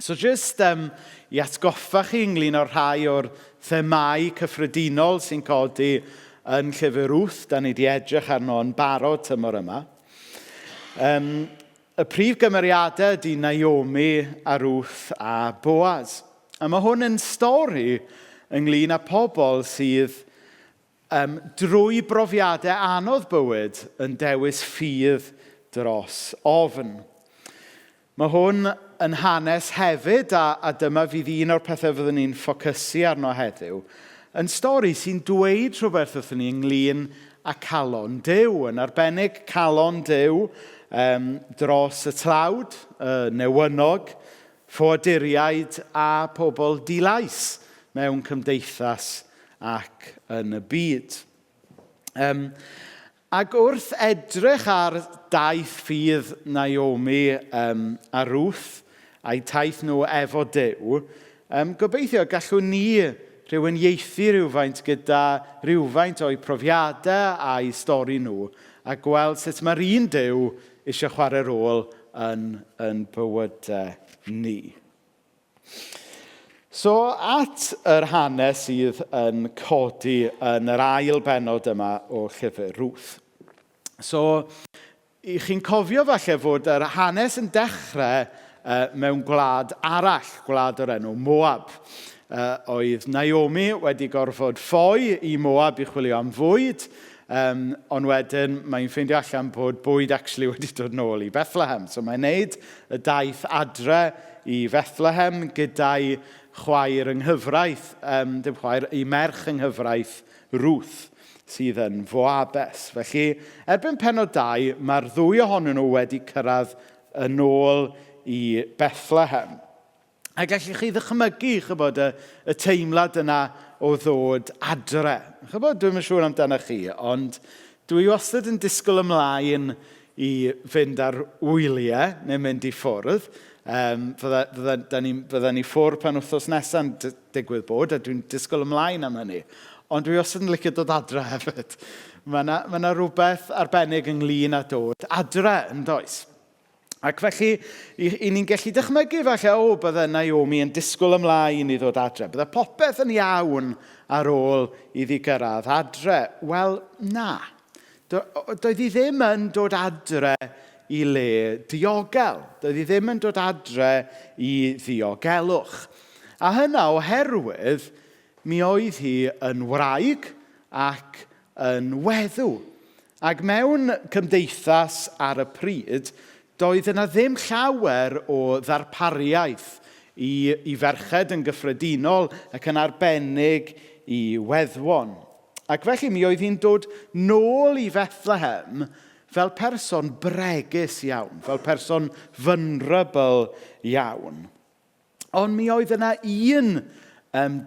So jyst i atgoffa chi ynglyn â rhai o'r themâu cyffredinol sy'n codi yn Llyfr Ruth, da ni wedi edrych arno yn barod tymor yma. Y prif gymeriadau ydy Naomi a Ruth a Boaz. A mae hwn yn stori ynglyn â pobl sydd drwy brofiadau anodd bywyd yn dewis ffydd dros ofn. Mae hwn yn hanes hefyd, a dyma fydd un o'r pethau fyddwn ni'n ffocysu arno heddiw, yn stori sy'n dweud rhywbeth wrthyn ni ynglyn â calon Duw, yn arbennig calon Duw dros y tlawd, y newynog, ffoaduriaid a pobl di-lais mewn cymdeithas ac yn y byd. Ac wrth edrych ar daith ffydd Naomi a Ruth, a'i taith nhw efo Duw, gobeithio gallwn ni rhyw uniaethu rhywfaint gyda rhywfaint o'u profiadau a'u stori nhw, a gweld sut mae'r un Duw eisiau chwarae rôl yn bywydau ni. So, at yr hanes sydd yn codi yn yr ail bennod yma o llyfr Ruth. So, i chi'n cofio falle fod yr hanes yn dechrau mewn gwlad arall, gwlad o'r enw Moab. Oedd Naomi wedi gorfod ffoi i Moab i chwilio am fwyd, ond wedyn mae'n ffeindio allan bod bwyd actually wedi dod nôl i Bethlehem. So mae'n neud y daith adre i Fethlehem gyda'i chwaer yng nghyfraith, dim chwaer, ei merch yng nghyfraith Ruth, sydd yn Foabes. Felly, erbyn pennod 2, mae'r ddwy ohonyn nhw wedi cyrraedd yn ôl i Bethlehem. A gallwch chi ddychmygu, chybod, y teimlad yna o ddod adre. Chybod, dwi'm yn siŵr amdano chi, ond dwi wastad yn disgwyl ymlaen i fynd ar wyliau neu mynd i ffwrdd. Fydda ni ffwrdd pen wythnos nesa'n digwydd bod, a dwi'n disgwyl ymlaen am hynny. Ond dwi wastad yn licio dod adre hefyd. Mae yna rhywbeth arbennig ynglyn â dod adre, yn does? Ac felly, i ni'n gallu dychmygu falle, o, bydde Naomi yn disgwyl ymlaen i ddod adre. Bydde popeth yn iawn ar ôl iddi gyrraedd adre. Wel, na. Doedd hi ddim yn dod adre i le diogel. Doedd hi ddim yn dod adre i ddiogelwch. A hynna oherwydd mi oedd hi yn wraig ac yn weddw. Ac mewn cymdeithas ar y pryd, doedd yna ddim llawer o ddarpariaeth i ferched yn gyffredinol ac yn arbennig i weddwon. Ac felly mi oedd hi'n dod nôl i Fethlehem fel person bregus iawn, fel person vulnerable iawn. Ond mi oedd yna un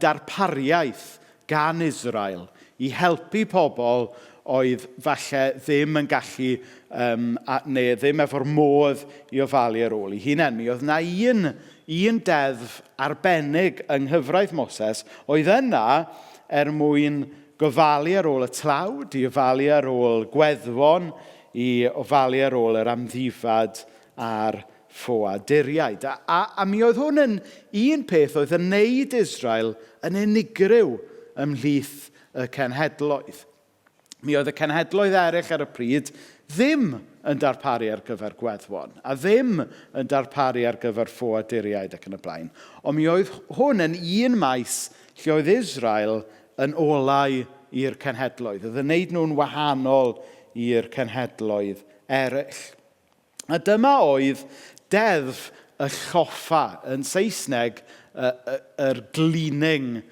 darpariaeth gan Israel i helpu pobl oedd falle ddim yn gallu, neu ddim efo'r modd i ofalu ar ôl eu hunain. Mi oedd yna un deddf arbennig yng nghyfraith Moses oedd yna er mwyn gofalu ar ôl y tlawd, i ofalu ar ôl gweddwon, i ofalu ar ôl yr amddifad a'r ffoaduriaid. A mi oedd hwn yn un peth oedd yn neud Israel yn unigryw ymhlith y cenhedloedd. Mi oedd y cenhedloedd eraill ar y pryd ddim yn darparu ar gyfer gweddwon, a ddim yn darparu ar gyfer ffoaduriaid ac yn y blaen. Ond mi oedd hwn yn un maes lle oedd Israel yn olau i'r cenhedloedd. Oedd yn neud nhw'n wahanol i'r cenhedloedd eraill. A dyma oedd deddf y lloffa, yn Saesneg, yr gleaning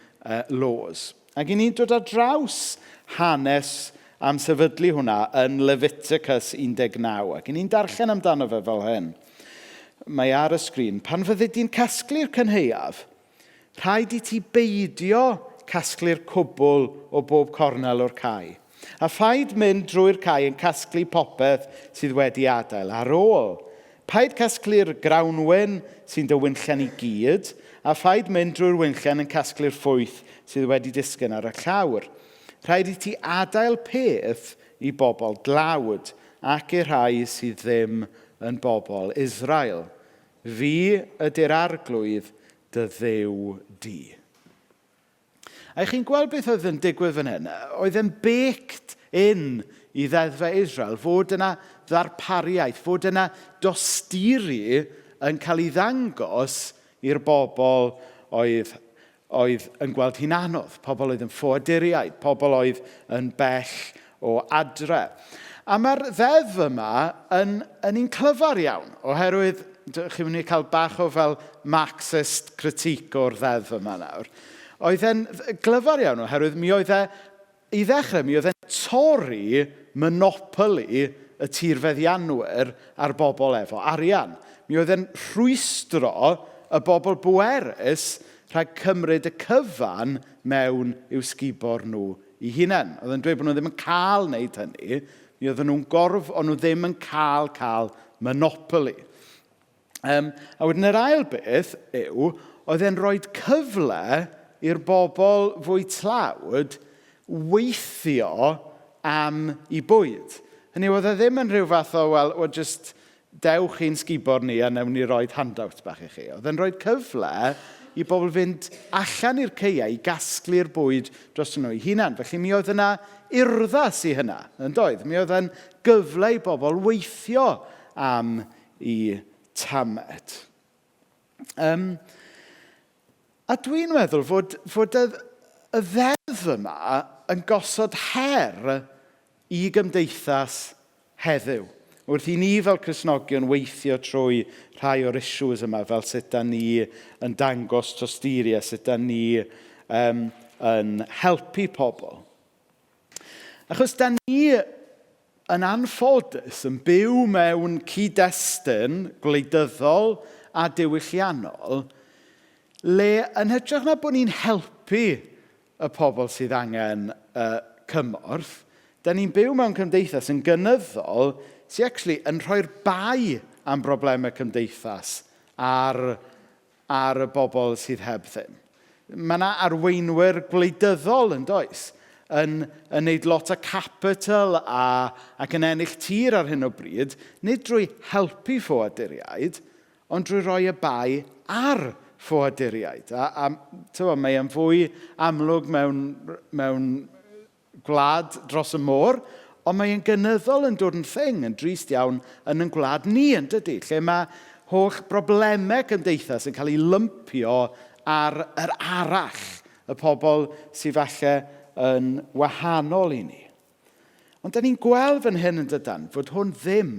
laws. Ac i ni'n dod ar draws hanes am sefydlu hwnna yn Leviticus 19. Ac i ni'n darllen amdano fe fel hyn. Mae ar y sgrin. Pan fyddi di'n casglu'r cynhaeaf, rhaid i ti beidio casglu'r cwbl o bob cornel o'r cae. A phaid mynd drwy'r cae yn casglu popeth sydd wedi adael ar ôl. Paid casglu'r grawnwin sy'n dy winllan i gyd, a phaid mynd drwy'r winllan yn casglu'r ffrwyth sydd wedi disgyn ar y llawr. Rhaid i ti adael peth i bobl dlawd ac i'r rhai sydd ddim yn bobl Israel. Fi ydy'r arglwydd dy ddew di. A chi'n gweld beth oedd yn digwydd fan hyn? Oedd e'n baked in i ddeddfau Israel fod yna ddarpariaeth, fod yna dosturi yn cael ei ddangos i'r bobl oedd, oedd yn gweld hi'n anodd, pobl oedd yn ffoaduriaid, pobl oedd yn bell o adre. A mae'r ddeddf yma yn, yn un clyfar iawn, oherwydd chi'n mynd i cael bach o fel Marxist critique o'r ddeddf yma nawr. Oedd e'n glyfar iawn oherwydd mi oedd e, i ddechrau, mi oedd e'n torri monopoli y tirfeddianwyr a'r bobl efo arian. Mi oedd e'n rhwystro y bobl bwerus rhag cymryd y cyfan mewn i'w sgubor nhw eu hunain. Oedd e'n dweud bod nhw ddim yn cael wneud hynny, mi oedden nhw'n gorf, ond nhw ddim yn cael cael monopoli. A wedyn yr ail beth yw, oedd e'n rhoi cyfle i'r bobl fwy tlawd weithio am i bwyd. Hynny yw, oedd e ddim yn rhyw fath o, wel, well, just dewch i'n sgubor ni a newn ni roi handout bach i chi. Oedd e'n rhoi cyfle i bobl fynd allan i'r caeau i gasglu'r bwyd dros nhw eu hunain. Felly mi oedd yna urddas i hynna, yn doedd? Mi oedd e'n gyfle i bobl weithio am i tamed. A dwi'n meddwl fod, fod y, y ddeddf yma yn gosod her i gymdeithas heddiw. Wrth i ni fel Cristnogion weithio trwy rhai o'r issues yma, fel sut da ni yn dangos tosturi a sut da ni yn helpu pobl. Achos da ni yn anffodus yn byw mewn cyd-destun gwleidyddol a diwylliannol le yn hytrach na bod ni'n helpu y pobl sydd angen cymorth, da ni'n byw mewn cymdeithas yn gynyddol sy'n actually yn rhoi'r bai am broblemau cymdeithas ar, ar y bobl sydd heb ddim. Mae yna arweinwyr gwleidyddol yn does, yn, yn neud lot o capital a, ac yn ennill tir ar hyn o bryd, nid drwy helpu ffoaduriaid, ond drwy roi y bai ar ffoaduriaid. A, a tywa, mae e'n fwy amlwg mewn, mewn gwlad dros y môr, ond mae e'n gynyddol yn dod yn thing, yn drist iawn, yn ein gwlad ni, yn dydy, lle mae holl broblemau cymdeithas yn cael ei lumpio ar yr arall, y pobl sydd falle yn wahanol i ni. Ond da ni'n gweld fan hyn yn dydan, fod hwn ddim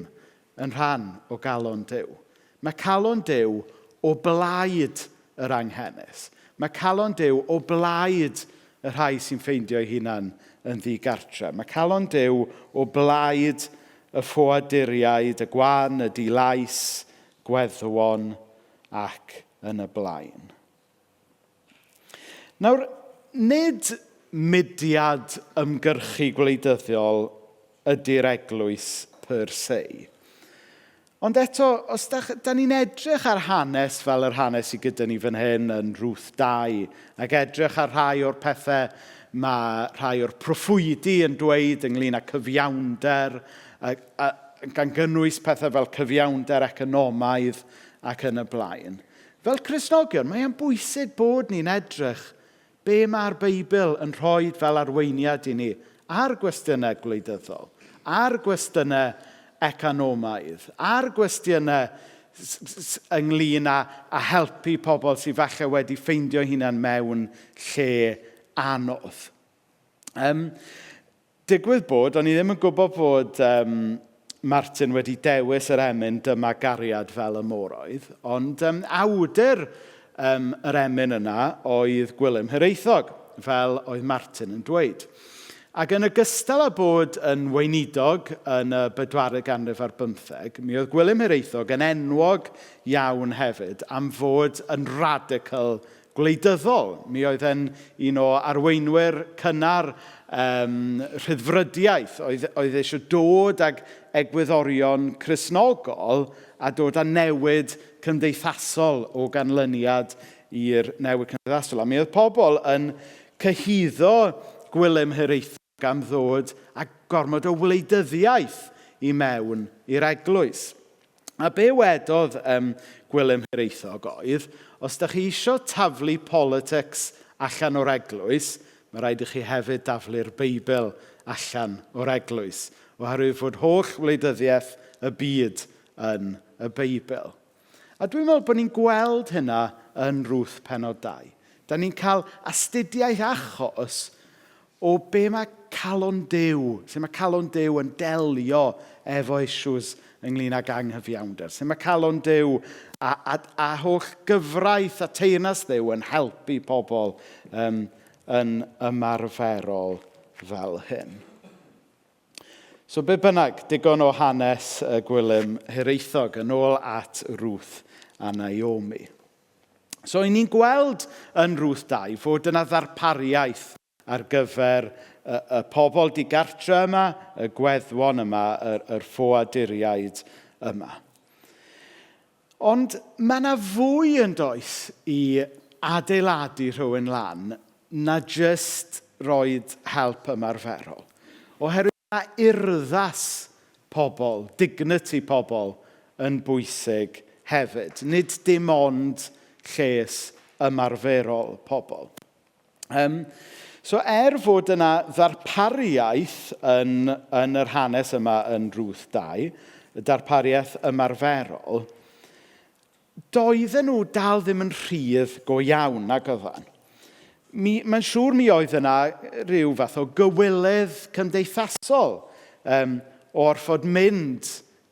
yn rhan o galon Duw. Mae calon Duw o blaid yr anghenus. Mae calon Duw o blaid y rhai sy'n ffeindio eu hunan yn ddigartre. Mae calon Duw o blaid y ffoaduriaid, y gwan, y dilais, gweddwon ac yn y blaen. Nawr, nid mudiad ymgyrchu gwleidyddol ydy'r eglwys per se. Ond eto, os da, da ni'n edrych ar hanes fel yr hanes sydd gyda ni fan hyn yn Ruth 2, ac edrych ar rhai o'r pethau mae rhai o'r proffwydi yn dweud ynglyn â cyfiawnder, a, a, gan gynnwys pethau fel cyfiawnder economaidd ac yn y blaen. Fel Cristnogion, mae e'n bwysig bod ni'n edrych be mae'r Beibl yn rhoi fel arweiniad i ni ar gwestiynau gwleidyddol, ar gwestiynau economaidd, ar gwestiynau ynglyn â, â helpu pobl sydd falle wedi ffeindio hunan mewn lle anodd. Digwydd bod, o'n i ddim yn gwybod bod Martin wedi dewis yr emyn Dyma Gariad fel y Moroedd, ond awdur yr emyn yna oedd Gwilym Hiraethog, fel oedd Martin yn dweud. Ac yn ogystal â bod yn weinidog yn y bedwaredd ganrif ar bymtheg, mi oedd Gwilym Hiraethog yn enwog iawn hefyd am fod yn radical gwleidyddol. Mi oedd e'n un o arweinwyr cynnar rhyddfrydiaeth, oedd, oedd eisiau dod ag egwyddorion Cristnogol a dod â newid cymdeithasol o ganlyniad i'r newid cymdeithasol. A mi oedd pobl yn cyhuddo Gwilym Hiraethog am ddod â gormod o wleidyddiaeth i mewn i'r eglwys. A be wedodd Gwilym Hiraethog oedd, os da chi isio taflu politics allan o'r eglwys, mae rhaid i chi hefyd daflu'r Beibl allan o'r eglwys, oherwydd fod holl wleidyddiaeth y byd yn y Beibl. A dwi'n meddwl bod ni'n gweld hynna yn Ruth pennod 2. Da ni'n cael astudiaeth achos o be mae calon Duw, sut mae calon Duw yn delio efo issues ynglyn ag anghyfiawnder. Sut mae calon Duw a holl gyfraith a teyrnas Dduw yn helpu pobl yn ymarferol fel hyn. So be bynnag, digon o hanes y Gwilym Hiraethog yn ôl at Ruth a Naomi. So, i ni'n gweld yn Ruth 2 fod yna ddarpariaeth ar gyfer y pobl digartre yma, y gweddwon yma, yr ffoaduriaid yma. Ond mae yna fwy yn does i adeiladu rhywun lan na jyst roed help ymarferol. Oherwydd mae urddas pobl, dignity pobl, yn bwysig hefyd. Nid dim ond lles ymarferol pobl. So er fod yna ddarpariaeth yn yr hanes yma yn Ruth 2, y darpariaeth ymarferol, doedden nhw dal ddim yn rhydd go iawn, nag oedden. Mae'n siŵr mi oedd yna rhyw fath o gywilydd cymdeithasol o orfod mynd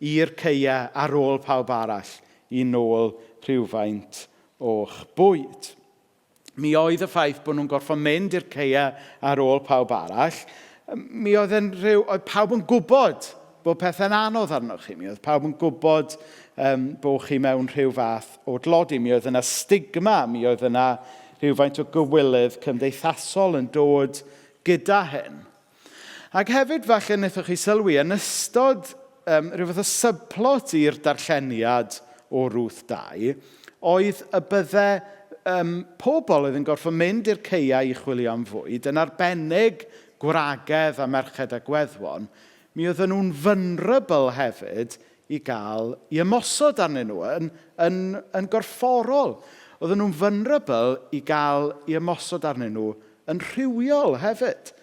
i'r caeau ar ôl pawb arall i nôl rhywfaint o'ch bwyd. Mi oedd y ffaith bod nhw'n gorfod mynd i'r caeau ar ôl pawb arall, mi oedd yn rhyw, oedd pawb yn gwybod bod pethau'n anodd arnoch chi. Mi oedd pawb yn gwybod bod chi mewn rhyw fath o dlodi. Mi oedd yna stigma, mi oedd yna rhywfaint o gywilydd cymdeithasol yn dod gyda hyn. Ac hefyd falle wnaethoch chi sylwi, yn ystod rhyw fath o subplot i'r darlleniad o Ruth 2, oedd y bydde pobl oedd yn gorfod mynd i'r caeau i chwilio am fwyd, yn arbennig gwragedd a merched a gweddwon, mi oedden nhw'n vulnerable hefyd i gael i ymosod arnyn nhw yn gorfforol. Oedden nhw'n vulnerable i gael i ymosod arnyn nhw yn rhywiol hefyd.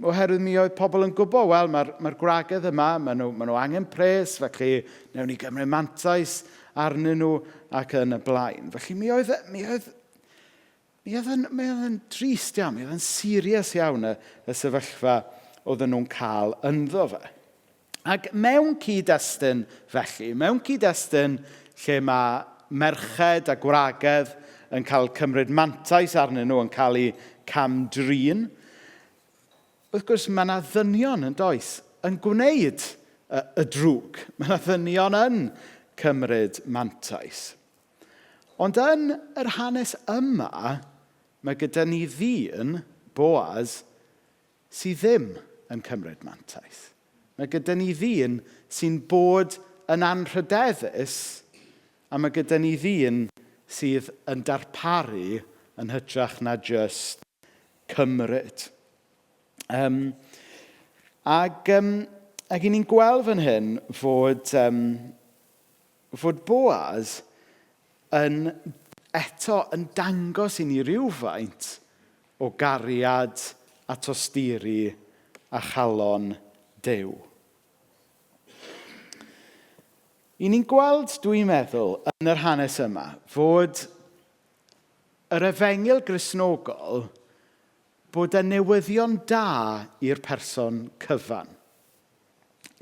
Oherwydd mi oedd pobl yn gwybod, wel, mae'r gwragedd yma, maen nhw angen pres, felly wnawn ni gymryd mantais arnyn nhw ac yn y blaen. Felly mi oedd yn drist iawn, mi oedd yn serious iawn y sefyllfa oedden nhw'n cael ynddo fe. Ac mewn cyd-destun felly, mewn cyd-destun lle mae merched a gwragedd yn cael cymryd mantais arnyn nhw, yn cael eu cam-drin, wrth gwrs mae yna ddynion yn does, yn gwneud y drwg. Mae yna ddynion yn cymryd mantais. Ond yn yr hanes yma, mae gyda ni ddyn, Boaz, sydd ddim yn cymryd mantais. Mae gyda ni ddyn sy'n bod yn anrhydeddus, a mae gyda ni ddyn sydd yn darparu yn hytrach na jyst cymryd. Ac i ni'n gweld fan hyn fod Boaz yn eto yn dangos i ni rywfaint o gariad a tosturi a chalon Duw. I ni'n gweld, dwi'n meddwl, yn yr hanes yma, fod yr efengyl Gristnogol bod y newyddion da i'r person cyfan.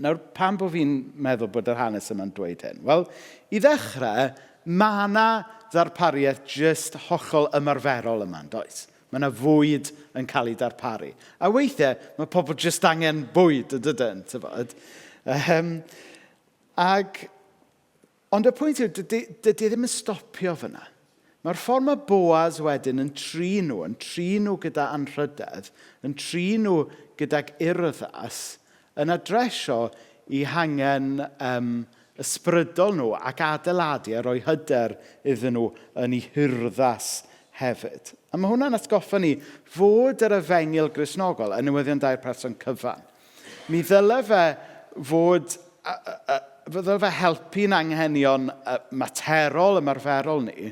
Nawr, pam bod fi'n meddwl bod yr hanes yma'n dweud hyn? Wel, i ddechrau, mae yna ddarpariaeth jyst hollol ymarferol yma, yn does? Mae yna fwyd yn cael ei darparu. A weithiau, mae pobl jyst angen bwyd, yn dydyn, tybod? Ond y pwynt yw, dydy ddim yn stopio fyna. Mae'r ffordd mae Boaz wedyn yn trin nhw, yn trin nhw gyda anrhydedd, yn trin nhw gydag urddas, yn adresio i hangen ysbrydol nhw ac adeiladu a rhoi hyder iddyn nhw yn eu hurddas hefyd. A mae hwnna'n atgoffa ni fod yr efengyl Gristnogol yn newyddion dair person cyfan. Mi ddyle fe fod Dyle fe helpu'n anghenion materol, ymarferol ni,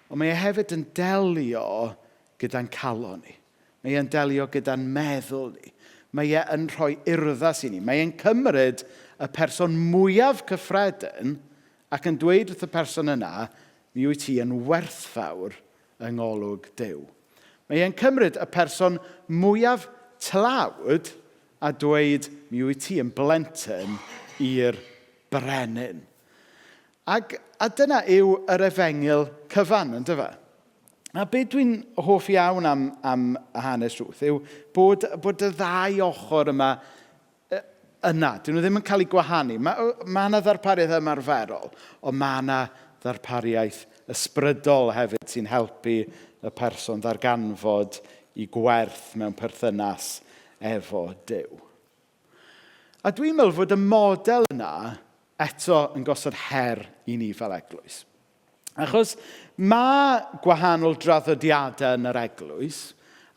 ond mae e hefyd yn delio gyda'n calon ni. Mae e'n delio gyda'n meddwl ni. Mae e yn rhoi urddas i ni. Mae e'n cymryd y person mwyaf cyffredin ac yn dweud wrth y person yna, mi wyt ti yn werthfawr yng ngolwg Duw. Mae e'n cymryd y person mwyaf tlawd a dweud, mi wyt ti yn blentyn i'r brenin. Ac, a dyna yw yr efengyl cyfan, yn dyfe? A be dwi'n hoff iawn am hanes Ruth yw bod y ddau ochr yma yna. Dyn nhw ddim yn cael eu gwahanu. Mae yna ddarpariaeth ymarferol, ond mae yna ddarpariaeth ysbrydol hefyd sy'n helpu y person ddarganfod ei gwerth mewn perthynas efo Duw. A dwi'n meddwl fod y model yna eto yn gosod her i ni fel eglwys. Achos mae gwahanol draddodiadau yn yr eglwys,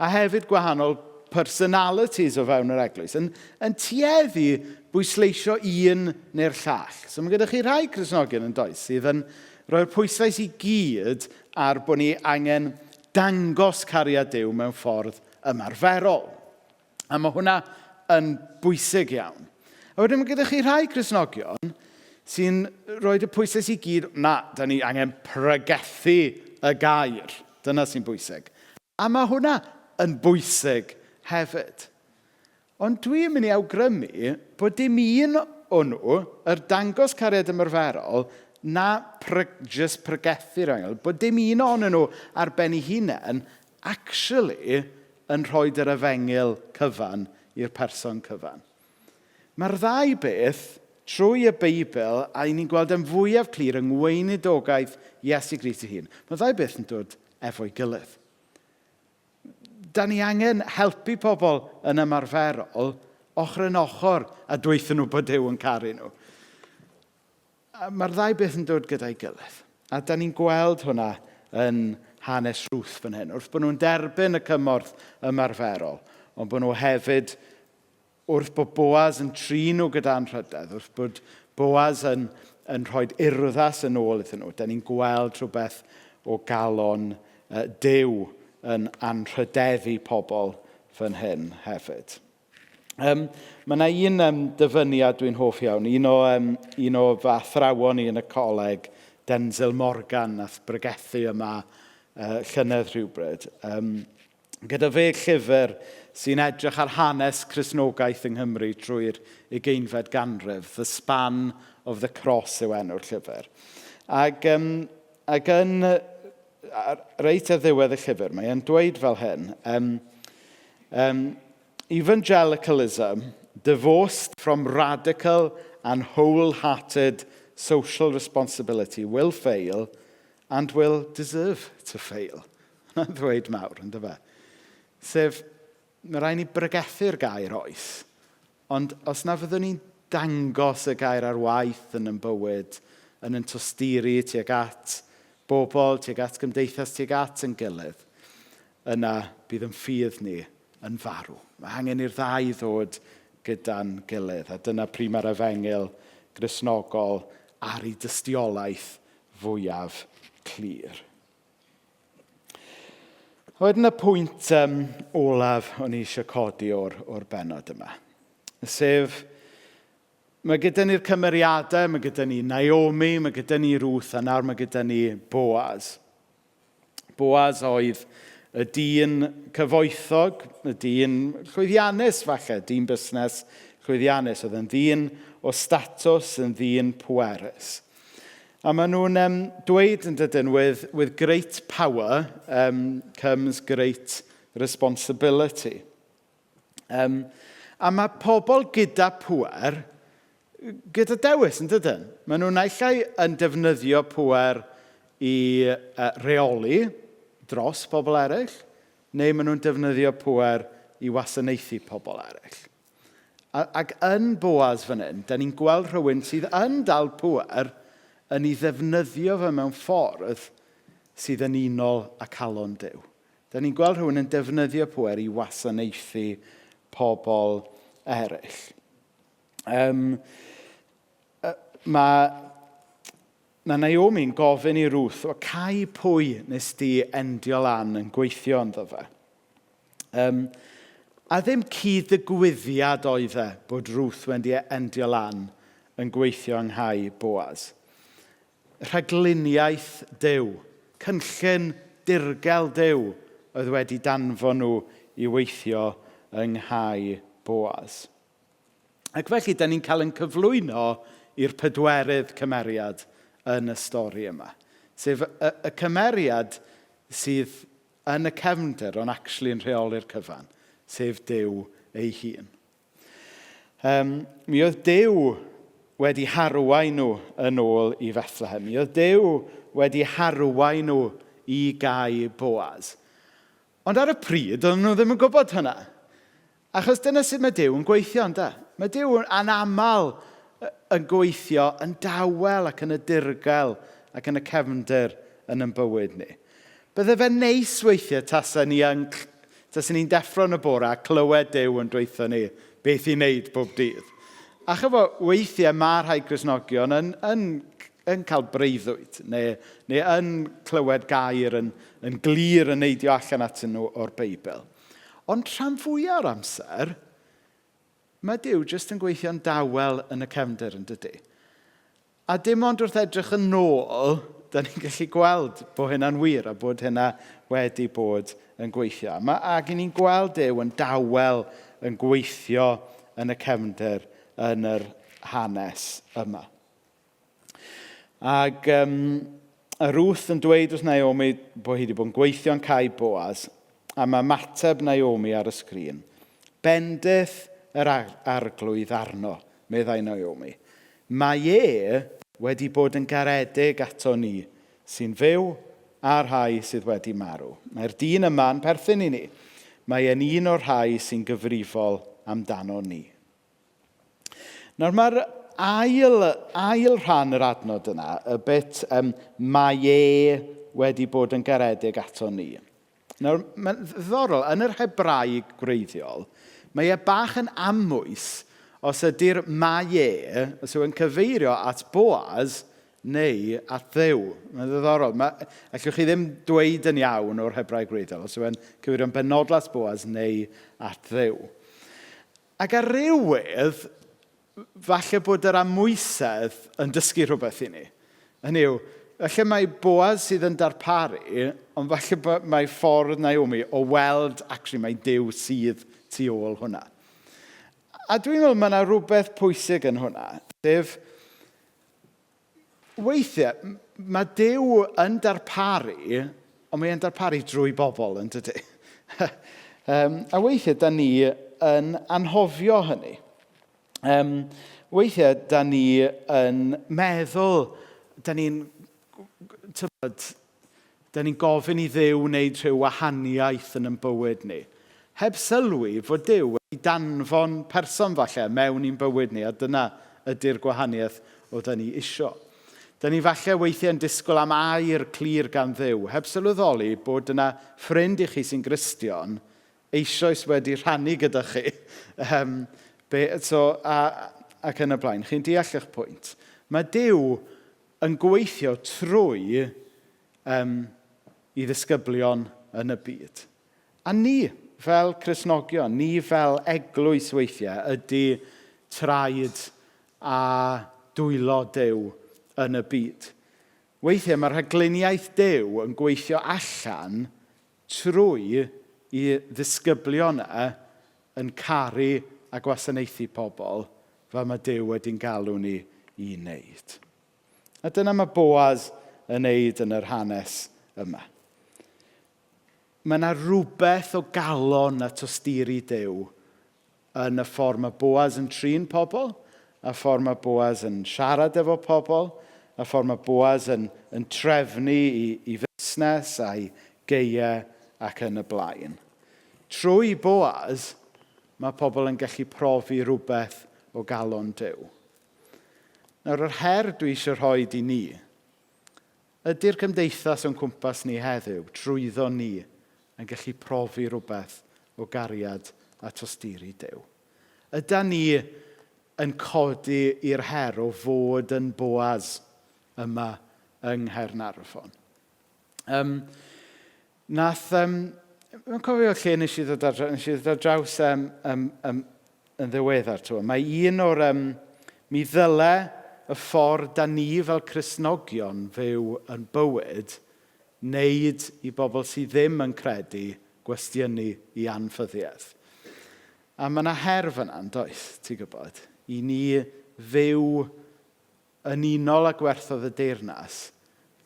a hefyd gwahanol personalities o fewn yr eglwys, yn tueddu bwysleisio un neu'r llall. So mae gyda chi rhai Cristnogion yn does, sydd yn rhoi'r pwyslais i gyd ar bod ni angen dangos cariad Duw mewn ffordd ymarferol. A mae hwnna yn bwysig iawn. A wedyn mae gyda chi rhai Cristnogion sy'n rhoi y pwyslais i gyd, na, da ni angen pregethu y gair. Dyna sy'n bwysig. A mae hwnna yn bwysig hefyd. Ond dwi'n mynd i awgrymu bod dim un o nhw, yr dangos cariad ymarferol, na just pregethu'r efengyl, bod dim un ohonyn nhw ar ben eu hunain actually yn rhoi yr efengyl cyfan i'r person cyfan. Mae'r ddau beth trwy y Beibl, a ni'n gweld yn fwyaf clir yng ngweinidogaeth Iesu Grist ei hun, mae'r ddau beth yn dod efo'i gilydd. Da ni angen helpu pobl yn ymarferol ochr yn ochr a dweud nhw bod Duw yn caru nhw. A mae'r ddau beth yn dod gyda'i gilydd. A da ni'n gweld hwnna yn hanes Ruth fan hyn. Wrth bod nhw'n derbyn y cymorth ymarferol, ond bod nhw hefyd, wrth bod Boaz yn trin nhw gyda anrhydedd, wrth bod Boaz yn rhoi urddas yn ôl iddyn nhw, da ni'n gweld rhywbeth o galon Duw yn anrhydeddu pobl fan hyn hefyd. Mae yna un dyfyniad dwi'n hoff iawn, un o fy athrawon i yn y coleg, Denzel Morgan, nath bregethu yma llynedd rhywbryd. Gyda fe llyfr sy'n edrych ar hanes Cristnogaeth yng Nghymru trwy'r ugeinfed ganrif. The Span of the Cross yw enw'r llyfr. Ac yn reit ar ddiwedd y llyfr, mae e'n dweud fel hyn, "Evangelicalism, divorced from radical and wholehearted social responsibility, will fail and will deserve to fail." Hwna'n ddweud mawr, yn dyfe? Sef, mae rhaid ni bregethu'r gair oes, ond os na fyddwn ni'n dangos y gair ar waith yn ein bywyd, yn ein tosturi tuag at bobl, tuag at gymdeithas, tuag at yn gilydd, yna bydd yn ffydd ni yn farw. Mae angen i'r ddau ddod gyda'n gilydd. A dyna pryd mae'r efengyl Gristnogol ar ei dystiolaeth fwyaf clir. A wedyn y pwynt olaf o'n i eisiau codi o'r bennod yma. Sef, mae gyda ni'r cymeriadau, mae gyda ni Naomi, mae gyda ni Ruth, a nawr mae gyda ni Boaz. Boaz oedd y dyn cyfoethog, y dyn llwyddiannus falle, dyn busnes llwyddiannus. Oedd yn ddyn o statws, yn ddyn pwerus. A maen nhw'n dweud yn dydyn, with great power comes great responsibility." A mae pobl gyda pŵer, gyda dewis yn dydyn. Maen nhw'n naill ai yn defnyddio pŵer i reoli dros pobl eraill, neu maen nhw'n defnyddio pŵer i wasanaethu pobl eraill. Ac yn Boaz fan hyn, da ni'n gweld rhywun sydd yn dal pŵer yn ei ddefnyddio fe mewn ffordd sydd yn unol â calon Duw. Da ni'n gweld rhywun yn defnyddio pŵer i wasanaethu pobl eraill. Mae, mae Naomi'n gofyn i Ruth, o cae pwy nes di endio lan yn gweithio ynddo fe? A ddim cyd-ddigwyddiad oedd e bod Ruth wedi endio lan yn gweithio yng Nghai Boaz. Rhagluniaeth Duw, cynllun dirgel Duw oedd wedi danfon nhw i weithio yng Nghai Boaz. Ac felly, da ni'n cael ein cyflwyno i'r pedwerydd cymeriad yn y stori yma. Sef y, y cymeriad sydd yn y cefndir, ond actually yn rheoli'r cyfan, sef Duw ei hun. Mi oedd Duw wedi harwain nhw yn ôl i Fethlehem. Mi oedd Duw wedi harwain nhw i gau Boaz. Ond ar y pryd, oedden nhw ddim yn gwybod hynna. Achos dyna sut mae Duw yn gweithio, ynde? Mae Duw yn anaml yn gweithio yn dawel ac yn y dirgel ac yn y cefndir yn ein bywyd ni. Bydde fe'n neis weithiau tasa ni yn, tasa ni'n deffro yn y bore a clywed Duw yn dweutho ni beth i wneud bob dydd. A chyfo, weithiau mae rhai Cristnogion yn, yn, yn cael breuddwyd neu, neu yn clywed gair yn, yn glir yn neidio allan atyn nhw o'r Beibl. Ond rhan fwyaf o'r amser, mae Duw jyst yn gweithio'n dawel yn y cefndir yn dydy. A dim ond wrth edrych yn ôl, da ni'n gallu gweld bod hynna'n wir a bod hynna wedi bod yn gweithio. Mae, ac i ni'n gweld Duw yn dawel yn gweithio yn y cefndir yn yr hanes yma. Ac um, a Ruth yn dweud wrth Naomi bod hi wedi bod yn gweithio'n cae Boaz, a mae mateb Naomi ar y sgrin. Bendith yr arglwydd arno, meddai Naomi. Mae e wedi bod yn garedig ato ni, sy'n fyw a'r rhai sydd wedi marw. Mae'r dyn yma'n perthyn i ni. Mae e'n un o'r rhai sy'n gyfrifol amdano ni. Nawr mae'r ail, ail rhan yr adnod yna, y bit mae e wedi bod yn garedig ato ni. Nawr, mae'n ddiddorol, yn yr Hebraeg gwreiddiol, mae e bach yn amwys os ydy'r mae e, os yw e'n cyfeirio at Boaz neu at Dduw. Mae'n ddiddorol. Mae, allwch chi ddim dweud yn iawn o'r Hebraeg gwreiddiol os yw e'n cyfeirio'n benodol at Boaz neu at Dduw. Ac ar ryw wedd, falle bod yr amwysedd yn dysgu rhywbeth i ni. Hynny yw, falle mai Boaz sydd yn darparu, ond falle bod mai ffordd Naomi o weld, actually, mai Duw sydd tu ôl hwnna. A dwi'n meddwl mae yna rhywbeth pwysig yn hwnna, sef weithiau mae Duw yn darparu, ond mae e'n darparu drwy bobl, yn dydy? A weithiau, da ni yn anghofio hynny. Weithiau, da ni yn meddwl, da ni'n, tybod, da ni'n gofyn i Dduw wneud rhyw wahaniaeth yn ein bywyd ni. Heb sylwi fod Duw wedi danfon person falle mewn i'n bywyd ni, a dyna ydy'r gwahaniaeth oedden ni isio. Da ni falle weithiau yn disgwyl am air clir gan Dduw, heb sylweddoli bod yna ffrind i chi sy'n Gristion eisoes wedi rhannu gyda chi. Be, so, a, ac yn y blaen. Chi'n deall eich pwynt. Mae Duw yn gweithio trwy i ddisgyblion yn y byd. A ni, fel Cristnogion, ni fel eglwys weithiau, ydy traed a dwylo Duw yn y byd. Weithiau mae rhagluniaeth Duw yn gweithio allan trwy i ddisgyblion e yn caru a gwasanaethu pobl fel mae Duw wedi'n galw ni i wneud. A dyna mae Boaz yn wneud yn yr hanes yma. Mae yna rhywbeth o galon a tosturi Duw yn y ffordd mae Boaz yn trin pobl, a ffordd mae Boaz yn siarad efo pobl, a ffordd mae Boaz yn, yn trefnu i, i fusnes a'i geiau ac yn y blaen. Trwy Boaz, mae pobl yn gallu profi rhywbeth o galon Duw. Nawr, yr her dwi eisiau rhoi i ni ydy'r cymdeithas o'n cwmpas ni heddiw, trwyddo ni, yn gallu profi rhywbeth o gariad a tosturi Duw. Yda ni yn codi i'r her o fod yn Boaz yma yng Nghaernarfon. Um, nath, um, Mae'n cofio lle nes i ddod ar, nes i ddod ar draws um, um, um, yn ddiweddar. Twa. Mae un o'r... Um, mi ddyle y ffordd da ni fel Cristnogion fyw yn bywyd wneud i bobl sydd ddim yn credu gwestiynu i anffyddiaeth. A mae yna her fyna, yn does, ti'n gwybod, i ni fyw yn unol â gwerthoedd y deyrnas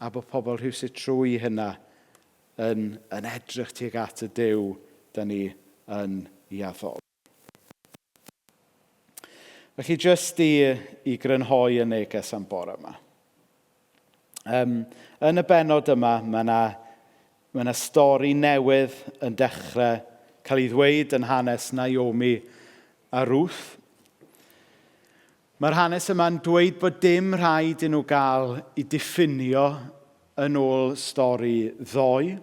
a bod pobl rhywsut trwy hynna yn, yn edrych tuag at y Duw da ni yn ei addoli. Felly jyst i, i grynhoi y neges am bore yma. Um, yn y benod yma, mae yna mae yna stori newydd yn dechrau cael ei ddweud yn hanes Naomi a Ruth. Mae'r hanes yma'n dweud bod dim rhaid i nhw gael eu diffinio yn ôl stori ddoe.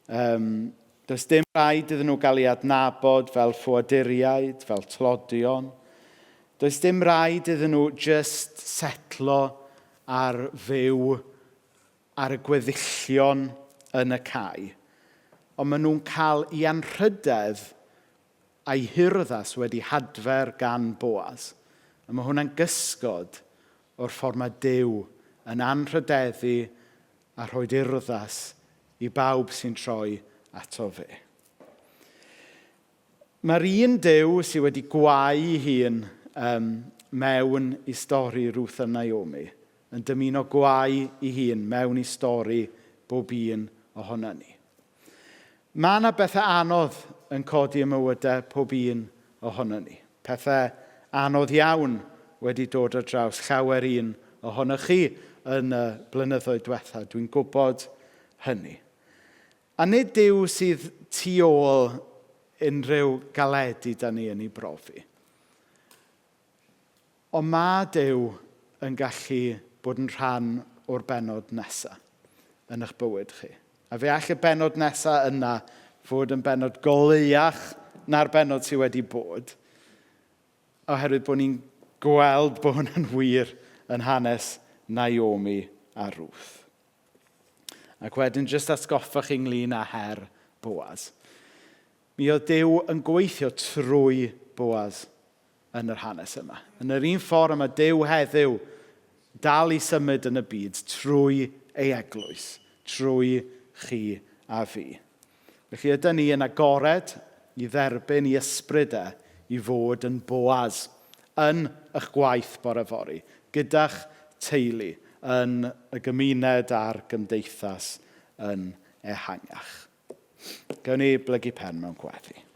Um, does dim rhaid iddyn nhw gael eu adnabod fel ffoaduriaid, fel tlodion. Does dim rhaid iddyn nhw jyst setlo ar fyw ar y gweddillion yn y cae. Ond maen nhw'n cael i anrhydedd a'i hurddas wedi hadfer gan Boaz. A mae hwnna'n gysgod o'r ffordd mae Duw yn anrhydeddu a rhoi urddas i bawb sy'n troi ato fe. Mae'r un Duw sydd wedi gwau ei hun um, mewn i stori Ruth a Naomi yn dymuno gwau ei hun mewn i stori bob un ohono ni. Mae yna bethau anodd yn codi ym mywydau pob un ohono ni. Pethau anodd iawn wedi dod ar draws llawer un ohonoch chi yn y blynyddoedd diwetha. Dwi'n gwybod hynny. A nid Duw sydd tu ôl unrhyw galedi da ni yn ei brofi. Ond mae Duw yn gallu bod yn rhan o'r bennod nesaf yn eich bywyd chi. A fe all y bennod nesaf yna fod yn bennod goleuach na'r bennod sydd wedi bod, oherwydd bod ni'n gweld bod hwnna'n wir yn hanes Naomi a Ruth. Ac wedyn jyst atgoffa chi ynglyn â her Boaz. Mi oedd Duw yn gweithio trwy Boaz yn yr hanes yma. Yn yr un ffordd mae Duw heddiw dal i symud yn y byd trwy ei eglwys, trwy chi a fi. Felly ydyn ni yn agored i dderbyn i ysbryd e i fod yn Boaz yn eich gwaith bore fory, gyda'ch teulu, yn y gymuned a'r gymdeithas yn ehangach. Gawn ni blygu pen mewn gweddi.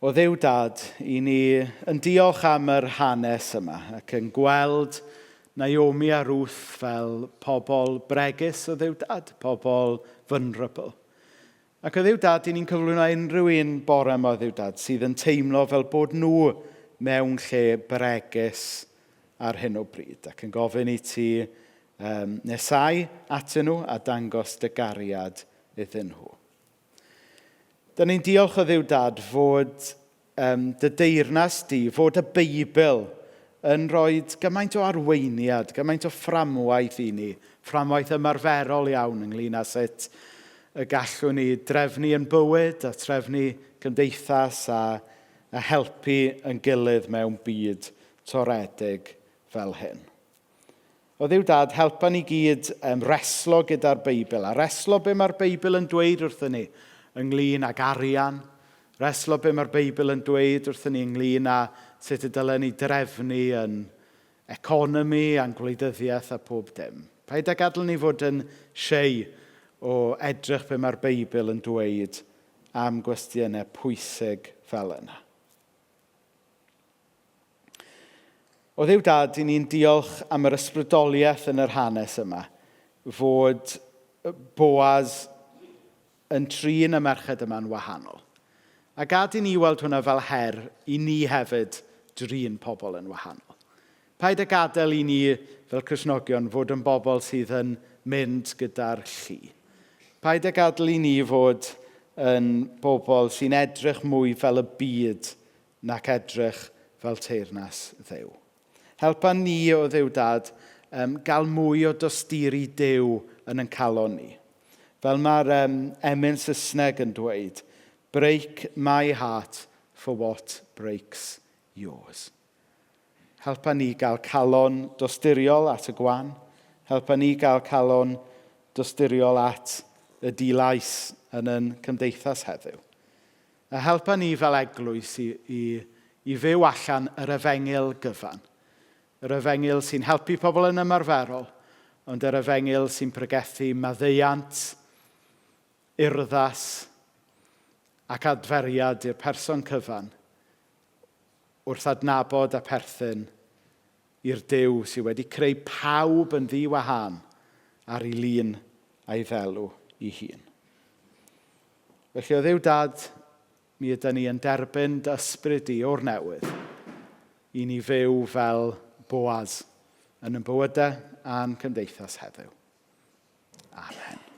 O Dduw Dad, i ni yn diolch am yr hanes yma ac yn gweld Naomi a Ruth fel pobl bregus o Dduw Dad, pobl vulnerable. Ac o Dduw Dad, i ni'n cyflwyno unrhyw un bore yma o Dduw Dad sydd yn teimlo fel bod nhw mewn lle bregus ar hyn o bryd ac yn gofyn i ti um, nesau atyn nhw a dangos dy gariad iddyn nhw. Dyna ni'n diolch o Dduw Dad fod um, dy deyrnas di, fod y Beibl yn rhoi gymaint o arweiniad, gymaint o fframwaith i ni, fframwaith ymarferol iawn ynglyn â sut y gallwn ni drefnu yn bywyd a trefnu cymdeithas a, a helpu yn gilydd mewn byd toredig fel hyn. O Dduw Dad, helpa ni gyd um, reslo gyda'r Beibl, a reslo be mae'r Beibl yn dweud wrthyn ni ynglyn ag arian, reslo be mae'r Beibl yn dweud wrthyn ni ynglyn â sut y dylen ni drefnu yn economi a'n gwleidyddiaeth a pob dim. Paid â gadael ni fod yn siei o edrych be mae'r Beibl yn dweud am gwestiynau pwysig fel yna. O Dduw Dad, i ni'n diolch am yr ysbrydoliaeth yn yr hanes yma, fod Boaz yn trin y merched yma'n wahanol. A gad i ni weld hwnna fel her i ni hefyd drin pobl yn wahanol. Paid â gadael i ni fel Cristnogion fod yn bobl sydd yn mynd gyda'r llu. Paid â gadael i ni fod yn bobl sy'n edrych mwy fel y byd nac edrych fel teyrnas Dduw. Helpa ni o Dduw Dad gael mwy o dosturi Duw yn ein calon ni. Fel mae'r emyn Saesneg yn dweud, "Break my heart for what breaks yours." Helpa ni gael calon dosturiol at y gwan. Helpa ni gael calon dosturiol at y dilais yn ein cymdeithas heddiw. A helpa ni fel eglwys i fyw allan yr efengyl gyfan. Yr efengyl sy'n helpu pobl yn ymarferol, ond yr efengyl sy'n pregethu maddeuant, urddas ac adferiad i'r person cyfan wrth adnabod a perthyn i'r Duw sydd wedi creu pawb yn ddiwahân ar ei lun a'i ddelw ei hun. Felly o Dduw Dad, mi ydyn ni yn derbyn dy ysbryd di o'r newydd i ni fyw fel Boaz yn ein bywydau a'n cymdeithas heddiw. Amen.